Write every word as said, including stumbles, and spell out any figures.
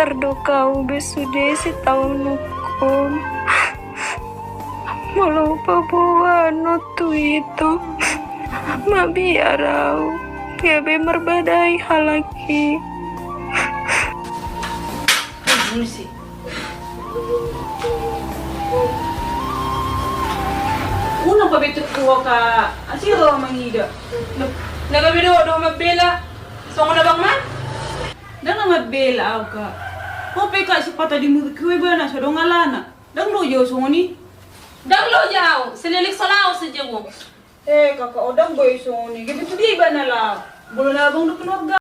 Tardok au be sude sitaononhon. Molo paboa annon tu ito, mabiar au, gabe marbadai halak i. Unang pabetek ho, Kak. Asi ro mangida. Na gabe do, do mambela. Songon abang ma? Ndang na mambela au, Kak. Ho pe, Kak, sipata di murik ho ibana, so dong alana. Ndang loja au songon i. Ndang loja au, selelek so laos saja bo. Eh, Kaka, o ndang boi songon i. Gabe tu dia ibana laho? Bolon abang do keluarga.